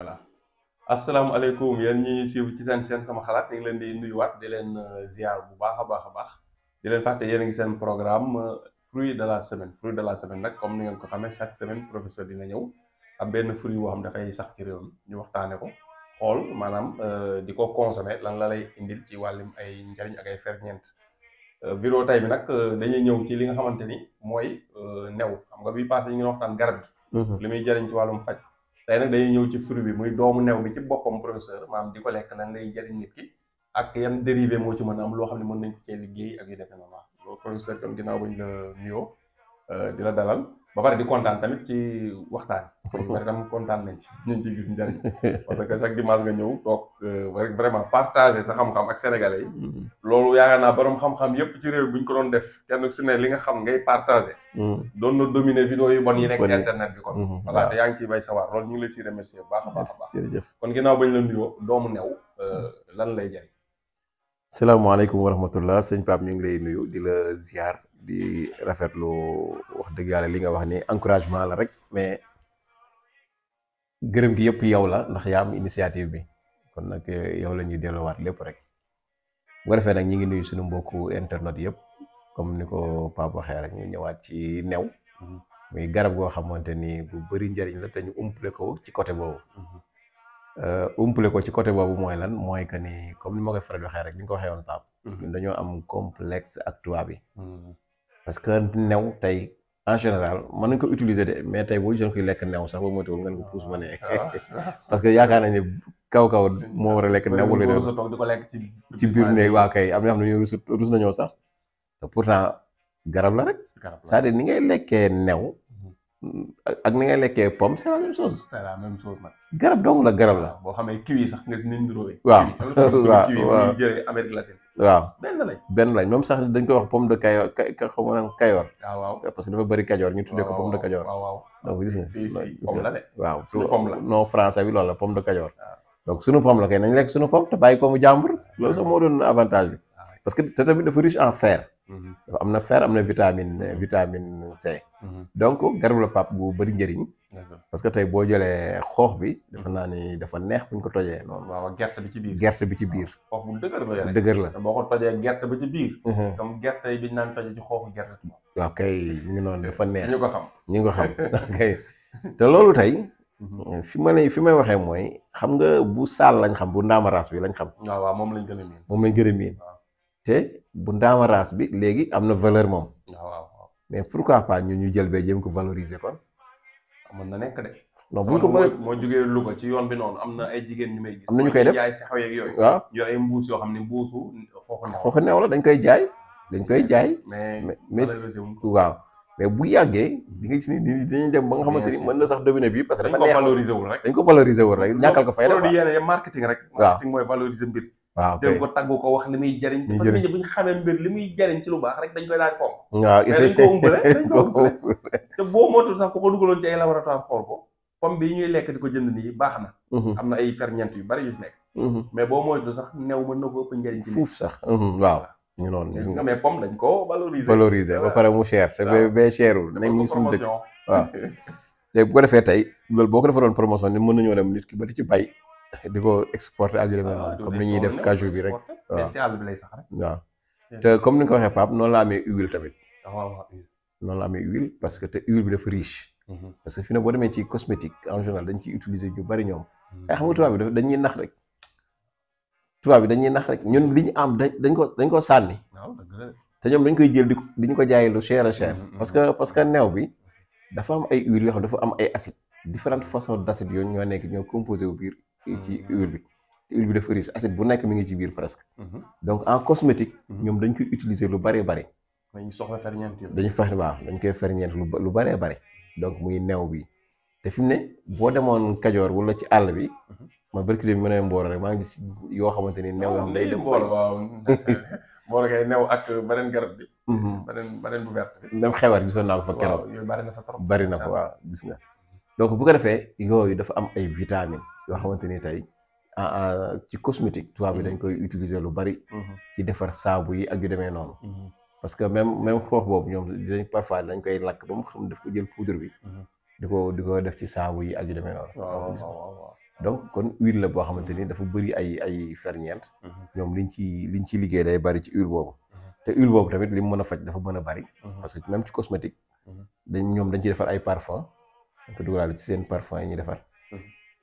voilà asalaamaaleykum yéen ñi suivre ci seen sama xalaat ñu ngi leen di nuyuwaat di leen ziar bu baax a baax a baax di leen fàtte yéen a ngi seen programme fruit de la semaine fruit de la semaine nag comme ni ngeen ko xamee chaque semaine professeur dina ñëw am benn fruit boo xam dafay sax ci réew mi ñu waxtaane ko xool maanaam di ko consommer lan la lay indil ci wàllum ay njariñ ak ay ferñeent. Vidéo tay bi nag dañuy ñëw ci li nga xamante ni mooy new xam nga bii passé ñu ngi waxtaan garab bi li muy jariñ ci wàllum faj. tey nag dañuy ñëw ci fruit bi muy doomu new bi ci boppam professeur maanaam di ko lekk lan lay jariñ nit ki ak yan dérivé moo ci mën a am loo xam ne mën nañ ko cee liggéey ak yu defee noonu loolu professeur kon ginnaaw bañ la nuyoo di la dalal ba pare di kontaan tamit ci waxtaan yi bari tam kontaan nañ ci ñu ngi ciy gis njariñ parce que chaque dimanche nga ñëw toog vraiment partager sa xam-xam ak sénégalais yi loolu yaakaar naa borom xam-xam yépp ci réew bi ñu ko doon def kenn ku si ne li nga xam ngay partager doon na dominer vidéo yu bon yi nekk internet bi kon voilà te yaa ngi ciy bay sawar loolu ñu ngi la ciy remercier bu baax a baax a baax jërëjëf kon ginnaaw bañ la nuyoo doomu new lan lay jariñ. salaamaaleykum wa rahmatullah sëñ Pape ñu ngi lay nuyu di la ziar di rafetlu wax dëgg yàlla li nga wax ni encouragement la rek mais gërëm gi yëpp yow la ndax yaa am initiative bi kon nag yow la ñuy delloowaat lépp rek bu ko defee nag ñi ngi nuyu suñu mbokku internet yëpp comme ni ko Pape waxee rek ñu ñëwaat ci new muy garab goo xamante ni bu bëri njëriñ la te ñu umpale ko ci côté boobu umpale ko ci côté boobu mooy lan mooy que ni comme ni ma koy faral di waxee rek ni nga ko waxee woon Pape ñun dañoo am complexe ak tubaab bi parce que new tey en général mën nañ ko utiliser de mais tey boo gisoon koy lekk new sax ba moytuwul ngeen ko puus ma ne parce que yaakaar nañ ne kaw moo war a lekk new wala di ko lekk ci biir néeg waa kay am na xam ne ñu rus nañoo sax te pourtant garab la rek c'est-à-dire ni ngay lekkee new ak ni ngay lekkee pomme c'est la même chose. c'est la même chose nag. garab dong la garab la. boo xamee kiwi sax nga si niñ duróowee. waaw waaw kiwi muy jëlee Amérique latine. waaw benn lañ même sax dañ koy wax pomme de kayoor xaw ma naan kayoor. waaw parce que dafa bëri kajoor ñu tuddee ko pomme de kajoor. waaw donc gis nga. pomme la de. waaw pomme la non français bi loolu la pomme de kajoor. donc sunu pomme la kay nañ lekk sunu pomme te bàyyi ko mu jàmbur. loolu sax moo doon avantage bi. parce que te tamit dafa riche en fer. dafa am na fer am na vitamine C. donc garab la Pape bu bëri njëriñ. parce que tey boo jëlee xoox bi. dafa naa ni dafa neex buñ ko tojee noonu. waaw gerte bi ci biir. gerte bi ci biir. xoox bu dëgër la yore dëgër la. boo ko tojee gerte ba ci biir. comme gerte yi biñ naan tojee ci xooxu gerte tubaab. waaw kay ñu ngi noonu dafa neex. ñu ko xam ñu ko xam kay te loolu tey. fi may waxee mooy xam nga bu saal lañ xam bu ndaamaraas bi lañ xam. waaw moom lañ gën a miin. moom lañ gën a miin. te bu ndaamaraas bi léegi am na valeur moom. waaw mais pourquoi pas ñu jël bee jéem ko valoriser kon. mën na nekk de. non buñ ko bëri moo jógee Louga ci yoon bi noonu am na ay jigéen ñu may gis. am na ñu koy def jaay si xew yeeg yooyu. waaw yor ay mbuus yoo xam ne mbuusu xooxu new la dañ koy jaay. mais waaw mais bu yàggee di nga gis ni dañuy dem ba nga xamante ni mën na sax dominer bi parce que dafa neex dañ ko valoriser wul rek ñàkkal ko fay rek. produit yeneen marketing rek. marketing mooy valoriser mbir. waaw dem ko tagg ko wax li muy jariñ. parce que bu ñu xamee mbir li muy jariñ ci lu baax rek dañ koy daal di fonk. waaw mais dañ ko umbale te boo mootul sax ku ko dugaloon ci ay laboratoire xool ko pomme bi ñuy lekk di ko jënd nii baax na. am na ay ferñeent yu bari yu ci nekk. mais boo moytu sax new mën na ko ëpp njariñ ci fuuf sax waaw ñu noonu gis nga mais pomme dañ ko valoriser ba pare mu cher te bee cherul nañ mu ngi suñu dëkk waaw te bu ko defee tey loolu boo ko defa doon promotion ni mën nañoo dem nit ki ba di ci bay di ko exporter ak yu demee noonu comme ni ñuy def cajou bi rek waaw ci àll bi lay sax rek waaw te comme ni nga ko waxee Pape noonu la amee huile tamit waaw noonu la amee huile parce que te huile bi dafa riche parce que fi ne boo demee ci cosmétique en général dañ ciy utiliser ñu bari ñoom ay xam nga tubaab bi dañuy nax rek ñun li ñu am dañ ko sànni te ñoom dañ koy jël di ñu ko jaay lu cher a cher parce que new bi dafa am ay huile yoo xam dafa am ay acide différentes façons d'acide yooyu ñoo nekk ñoo composé wu biir ci huile bi te huile bi dafa riche acide bu nekk mi ngi ci biir presque donc en cosmétique ñoom dañ koy utiliser lu bëree bëri dañu soxla ferñeent dañ koy ferñeent lu bëree bëri donc muy new bi te fi mu ne boo demoon Kajoor wala ci àll bi ma barki dem mu ne Mboro rek maa ngi gis yoo xamante ni new yoo xam day dem Mboro waaw Mboro kay new ak beneen garab bi beneen bu vert bi même xewar gisoon naa ko fa keroog yooyu bari na fa trop bari na ko waaw gis nga donc bu ko defee yooyu dafa am ay vitamines yoo xamante ni tey ci cosmétique tubaab bi dañ koy utiliser lu bari ci defar saabu yi ak yu demee noonu parce que même xoox boobu ñoom dinañ parfois dañ koy lakk ba mu xam daf ko jël poudre bi di ko def ci saabu yi ak yu demee noonu waaw donc kon huile la boo xamante ni dafa bëri ay ferñeent ñoom liñ ci liggéey day bari ci huile boobu te huile boobu tamit li mu mën a faj dafa mën a bari parce que même ci cosmétique ñoom dañ ci defar ay parfum dañ ko dugalaale ci seen parfum yi ñuy defar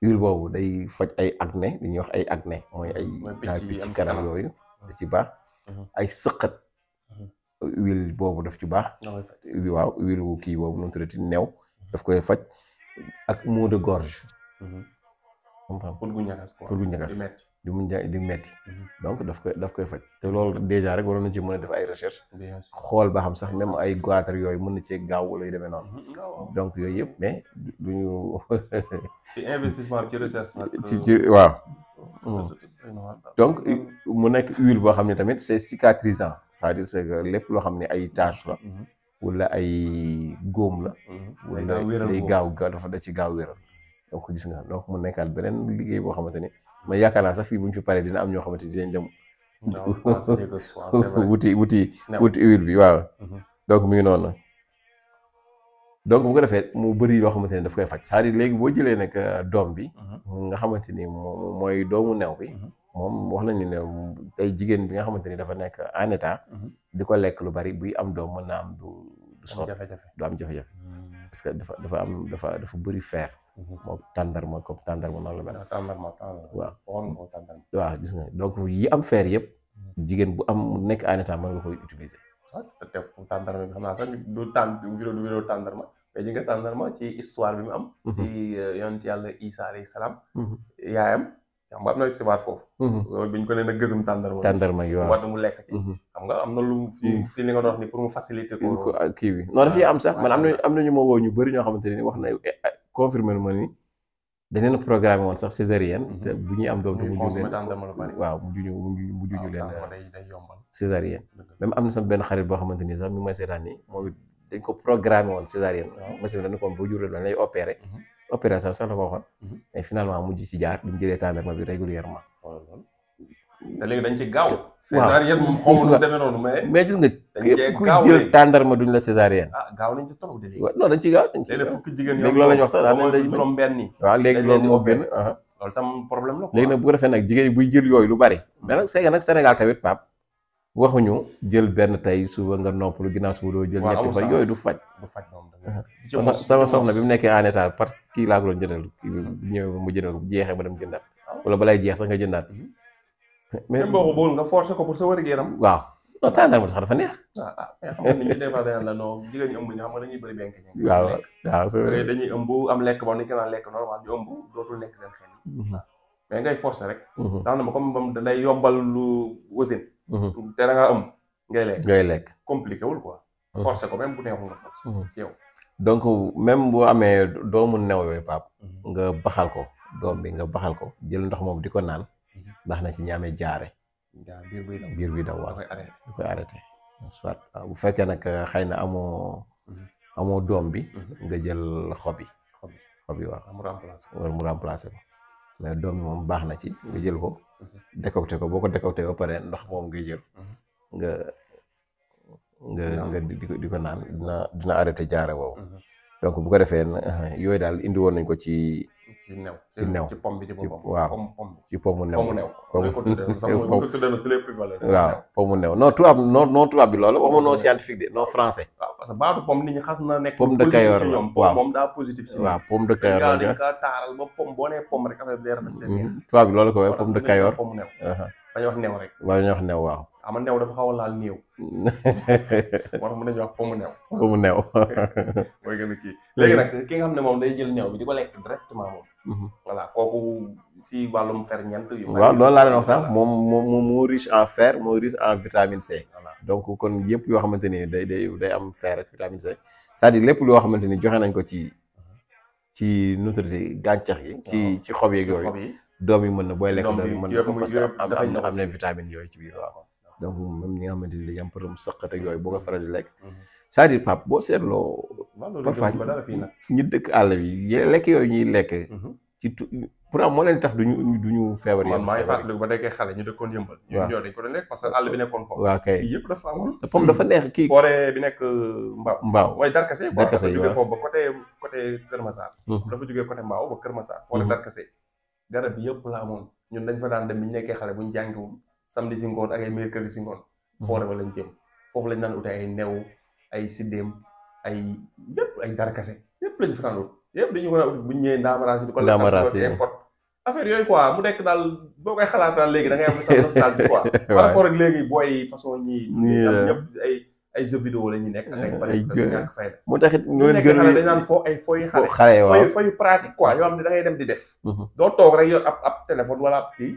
huile boobu day faj ay acné li ñuy wax ay acné mooy ay picc kanam yooyu da ci baax ay sëqat huile boobu daf ci baax waaw huile bu kii boobu noonu tuddati new daf koy faj ak maux de gorge pour gu ñagas di metti donc daf koy faj te loolu déjà rek waroon nañ ci mën a def ay recherche xool ba xam sax même ay goitre yooyu mën na cee gaaw wala yu demee noonu donc yooyu yëpp mais duñu ci investissement ci recherche ci waaw donc mu nekk huile boo xam ne tamit c'est cicatrisant c'est-à-dire c'est que lépp loo xam ne ay tache la wala ay góom la wala day gaaw dafa da ci gaaw wéral donc gis nga donc mu nekkaat beneen liggéey boo xamante ni ma yaakaar naa sax fii bu ñu fi paree dina am ñoo xamante ni dinañ dem wuti huile bi waaw donc mu ngi noonu donc bu ko defee mu bëri yoo xamante ne daf koy faj c'est-à-dire léegi boo jëlee nag doom bi nga xamante ni mooy doomu new bi moom wax nañu ne tey jigéen bi nga xamante ni dafa nekk en état di ko lekk lu bari buy am doom mën naa am du sonn du am jafe-jafe parce que dafa bëri fer moom tàndarma comme tàndarma noonu la mel waaw gis nga donc yi am fer yëpp jigéen bu am nekk en état mën nga koy utiliser te tàndarma bi xam naa sax du vidéo tàndarma mais ji nga tàndarma ci histoire bi mu am ci yonent yàlla Isa alayhi salaam yaayam xam nga am na histoire foofu biñ ko nee na gësum tàndarma yi waaw war mu lekk ci xam nga am na lu fi li nga doon wax ni pour mu faciliter ko kii bi non daf am sax man am na ñu ma woo ñu bëri ñoo xamante ne wax na confirmer ma ni dañ leen programmé woon sax césarienne te bu ñuy am doom te mujj leen waaw mujj ñu leen césarienne même am na sama benn xarit boo xamante ni sax mi ngi may seetaan nii moom it dañ ko programmé woon césarienne machine dañu ko bu juree lañ lay opéré opération sax la ko waxoon mais finalement mujj ci jaar bi mu jëlee tàndarma bi régulièrement te léegi dañ ci gaaw césarienne moom xaw ma demee noonu mais gis nga ku jël tàndarma duñ la césarienne gaaw nañ ci trop de léegi non dañ ci gaaw léegi fukki jigéen léegi loolu la ñu wax sax dañ juróom benn yi waaw léegi loolu moo gën loolu tam problème la léegi nag bu ko defee nag jigéen yi buy jël yooyu lu bari mais nag c'est que nag Sénégal tamit Pape waxuñu jël benn tey suba nga noppalu ginnaaw suba doo jël ñetti fa yooyu du faj sama soxna bi mu nekkee en état parce que kii laa ko doon jëndal ñëwee mu jëndal bu jeexee ma dem jëndaat wala balay jeex sax nga jëndaat mais boo ko bool nga forcer ko pour sa wér-gu-yaram waaw non tàndarma sax dafa neex mais xam nga nit ñi des fois dañu la non jigéen ñi ëmb ñu xam nga dañuy bëri benk waaw dañuy ëmb am lekk ba ni ko naan lekk normal ñu ëmb dootul nekk seen xel mais ngay forcer rek tàndarma comme bam day yombal lu wasin te da ngaa ëmb ngay lekk compliqué wul quoi forcer ko même bu neexul nga forcer ci yow donc même boo amee doomu new yooyu Pape nga baxal ko doom bi nga baxal ko jël ndox moom di ko naan baax na ci ñaamee jaare biir buy daw waaw du koy arrêté soit waaw bu fekkee nag xëy na amoo doom bi nga jël xob yi waaw war mu remplacer ko mais doom bi moom baax na ci nga jël ko décocté ko boo ko décocté ba pare ndox moom ngay jël nga di ko naan dina arrêté jaare woowu donc bu ko defee yooyu daal indi woon nañ ko ci new ci pomme bi ci boppam waaw ci pomme new waaw pomme new non tubaab bi loolu waxuma non scientifique de non français waaw parce que baatu pomme nit ñi xas na nekk pomme de Kayor waaw moom daa positif ci waaw pomme de Kayor dañ ka taaral ba pomme boo nee pomme rek affaire bi day rafet tubaab bi loolu ko waxee pomme de Kayor pomme new dañuy wax new rek dañuy wax new waaw ama new dafa xaw a laal néew moo tax mën nañu wax pomme new mooy gën a kii léegi nag ki nga xam ne moom day jël new bi di ko lekk directement moom voilà kooku si wàllum ferñeent yu waaw loolu laa leen wax sax moom moo riche en fer moo riche en vitamine C donc kon yëpp yoo xamante ni day am fer ak vitamine C c'est-à-dire lépp loo xamante ni joxe nañ ko ci nutrité gàncax yi ci xob yeeg yooyu doom yi mën na booy lekk doom yi mën na ko parce que am na vitamine yooyu ci biir waaw donc même ñi nga xamante ni dañuy am problème sëqat ak yooyu boo ko faral di lekk c'est-à-dire Pape boo seetloo parfois ñi dëkk àll bi lekk yooyu ñuy lekk ci pourtant moo leen tax duñu feebar man maa ngi fàttaliku ba nekkee xale ñu dëkkoon yëmbal ñoo dañ ko doon lekk parce que àll bi nekkoon foofu waaw kay yëpp dafa amoon te pomme dafa neex kii forêt bi nekk mbaaw mooy darkase darkase jógee foofu ba côté Kër Massar dafa jógee côté mbaaw ba Kër Massar forêt darkase garab yëpp la amoon ñun dañ fa daan dem bi ñu nekkee xale bu ñu jàngiwul samedi si ngoon ak ay mercredi si ngoon foore ba lañ jëm foofu lañ daan ute ay new ay siddéem ay yëpp ay darkase yëpp lañ fa daan ut yëpp dañu ko daan ut bu ñu ñëwee ndaamaraas di ko import affaire yooyu quoi mu nekk daal boo koy xalaat daal léegi da ngay am sa nostalgie quoi par rapport ak léegi booy façon ñi am ñëpp ay jeux vidéo la ñuy nekk ak ay bari ñàkk fayda moo taxit ñu leen gën dañ naan foo ay fooy xale fooy pratique quoi yoo xam ne da ngay dem di def doo toog rek yor ab téléphone wala ab kii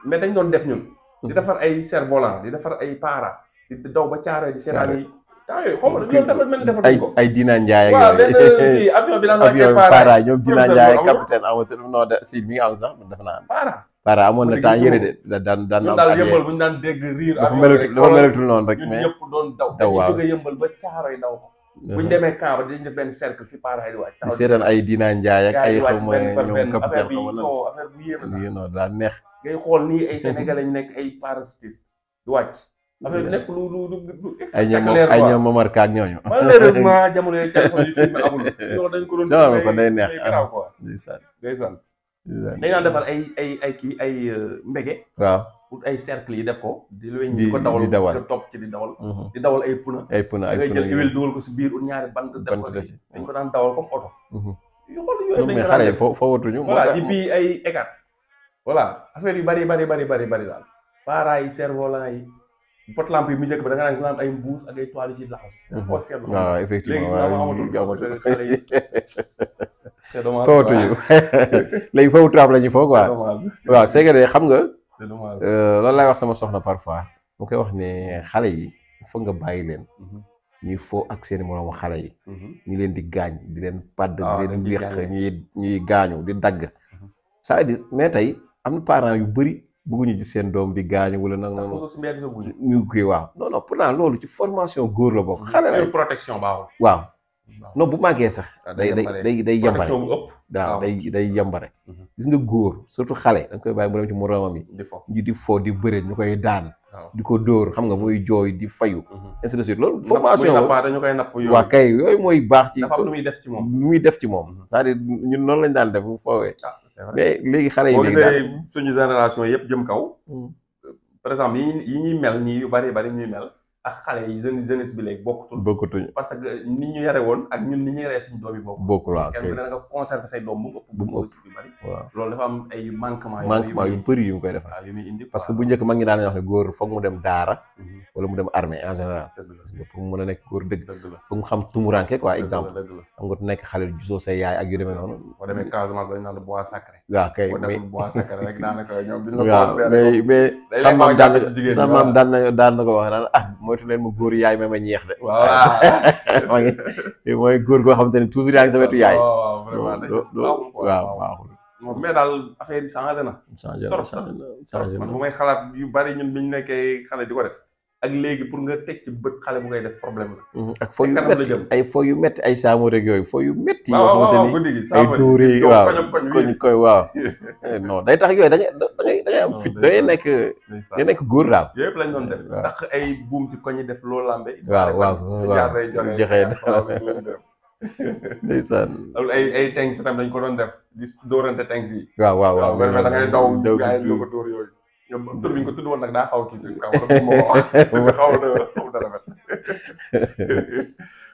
mais dañ doon def ñun di defar ay cerf-volant di defar ay para di daw ba caaro di seetaan yi temps yooyu xaw ma loolu dafa mel ni defatuñ ko ay Dina Ndiaye ak waaw benn kii avion bi daan wàccee para ñoom Dina Ndiaye capitaine Amadou non si mi ngi am sax dafa naa para amoon na temps yëre de daan am daal yëmbal bu ñu daan dégg riir dafa melatul noonu rek mais ñëpp doon daw waaw jóge yëmbal ba caaro yi daw ko bu ñu demee camp ba dañu def benn cercle fi para yi di wàcc di seetaan ay Dina Ndiaye ak ay xaw ma ñoom affaire capitaine bi xaw ma affaire bu yéeme sax non daal neex ngay xool nii ay sénégalais ñu nekk ay parachutiste di wàcc affaire bi nekk lu ay ñoom Momar Ka ak ñooñu malheureusement jamono yooyu téléphone yi filmé amul ñoo dañ ko doon filmé ko day neex quoi ndeysaan dañ daan defar ay kii ay mbége waaw pour ay cercle yi def ko di weñ di ko dawal di topp ci di dawal ay pneu ngay jël huile dugal ko si biir ut ñaari bant def ko si dañ ko daan dawal comme oto yu xool yooyu dañ ko xale yi fowatuñu voilà et puis ay écart voilà affaire yu bari daal para yi cerf-volant yi pot lampe yi mu njëkk ba da nga naan ay mbuus ak ay toiles yi laxasu koo seetlu waaw effectivement c'est dommage fowatuñu léegi foofu trap la ñu foo quoi waaw c'est que de xam nga loolu laay wax sama soxna parfois mu koy wax ne xale yi foog nga bàyyi leen ñuy foo ak seeni moroom xale yi ñu leen di gaañ di leen padd di leen wéq ñuy gaañu di dagg c'est-à-dire mais tey am na parents yu bëri bëgguñu ci seen doom bi gaañu wala nag ñu koy waaw non pourtant loolu ci formation góor la bokk xale la protection baaxul waaw non bu màggee sax day yambare waaw day yambare gis nga góor surtout xale da nga koy bàyyi mu dem ci moroomam yi ñu di fo di bëre ñu koy daan di ko dóor xam nga muy jooy di fayu ainsi de suite loolu formation waa kay yooyu mooy baax ci lu muy def ci moom c'est-à-dire ñun noonu lañ daan def bu foowee mais léegi xale yi léegi suñu génération yëpp jëm kaw par exemple yi ñuy mel nii yu bari ñuy mel ak xale yi jeunesse bi léegi bokkutuñ parce que nit ñu yare woon ak ñun ni ñuy yaree suñu doom yi bokkul waaw kenn da nga conserver say doom bu mu ëpp yu bari waaw loolu dafa am ay manquement yu bëri yu mu koy defar yu muy indi parce que bu njëkk mag ñi daan wax ne góor foog mu dem daara wala mu dem armée en général parce que pour mu mën a nekk góor dëgg foog mu xam tumuranke quoi exemple xam nga nekk xale gisoo say yaay ak yu demee noonu boo demee Casamance dañ naan bois sacré waaw kay bois sacré rek daanaka ñoom mais sa maam daan na ko wax naan moytu leen mu góor yaay ma ñeex de mooy góor goo xamante ne toujours yaa ngi sa wetu yaay waaw mais daal affaire yi changé na trop man bu may xalaat yu bari ñun bi ñu nekkee xale di ko def ak léegi pour nga teg ci bët xale bu koy def problème la ak fo yu metti ay fo yu metti ay saamu rek yooyu fo yu metti yoo xamante ni ay dóore waaw koñ waaw non day tax yooyu da ngay am fit da ngay nekk góor daal yooyu yëpp lañ doon def tax ay buum ci koñ yi def loo lambe waaw joxe ndeysaan loolu ay tanks tam dañ ko doon def di dóorante tanks yi waaw da ngay daw gaay yi ko dóor yooyu ñoom tur bi ñu ko tudd woon nag daa xaw a kii xaw na rafet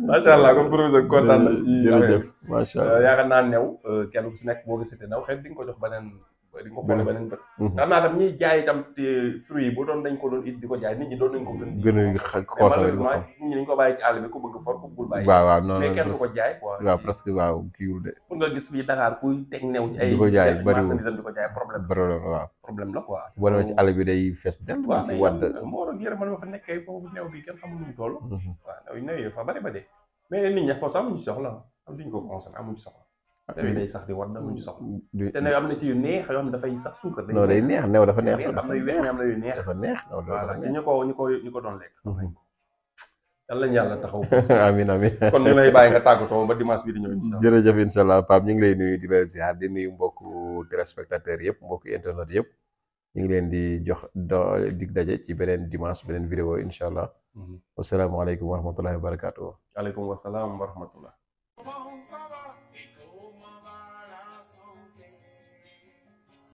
macha allah comme professeur kontaan na ci jërëjëf macha allah yaakaar naa new kenn ku si nekk boo gisatee naw xëy di nga ko jox beneen di nga ko xoolee beneen bët xam naa tam ñiy jaay itam fruit yi bu doon dañ ko doon it di ko jaay nit ñi doon nañ ko gën a xoosal nit ñi dañ ko bàyyi ci àll bi ku bëgg for ku bëggul bàyyi waaw non mais kenn du ko jaay quoi waaw presque waaw kiiwul de pour nga gis fii Dakar kuy teg new ci ay di ko jaay bariwul di ko jaay problème la quoi boo demee ci àll bi day fees del ci wadd moo war a yére man ma fa nekkee foofu new bi kenn xamul nuñu toll waaw new yi dafa bari ba dee mais nit ñi foofu sax amuñu soxla am duñu ko consommé amuñu soxla new day sax di war amuñu soxla te new am na ci yu neex yoo xam ne dafay sax suukar non day neex new dafa neex am na yu weex am na yu neex dafa neex voilà ci ñu ko doon lekk yàlla ñu yàlla taxaw amiin kon ñu lay bàyyi nga tàggatoo ba dimanche bi di ñëw incha allah jërëjëf incha allah Pape ñu ngi lay nuyu di la ziar di nuyu mbokku téléspectateurs yëpp mbokku internet yëpp ñu ngi leen di jox dig daje ci beneen dimanche beneen vidéo incha allah wasalaamaaleykum wa rahmatullahi wa barakatuh aleykum wasalaam wa rahmatullah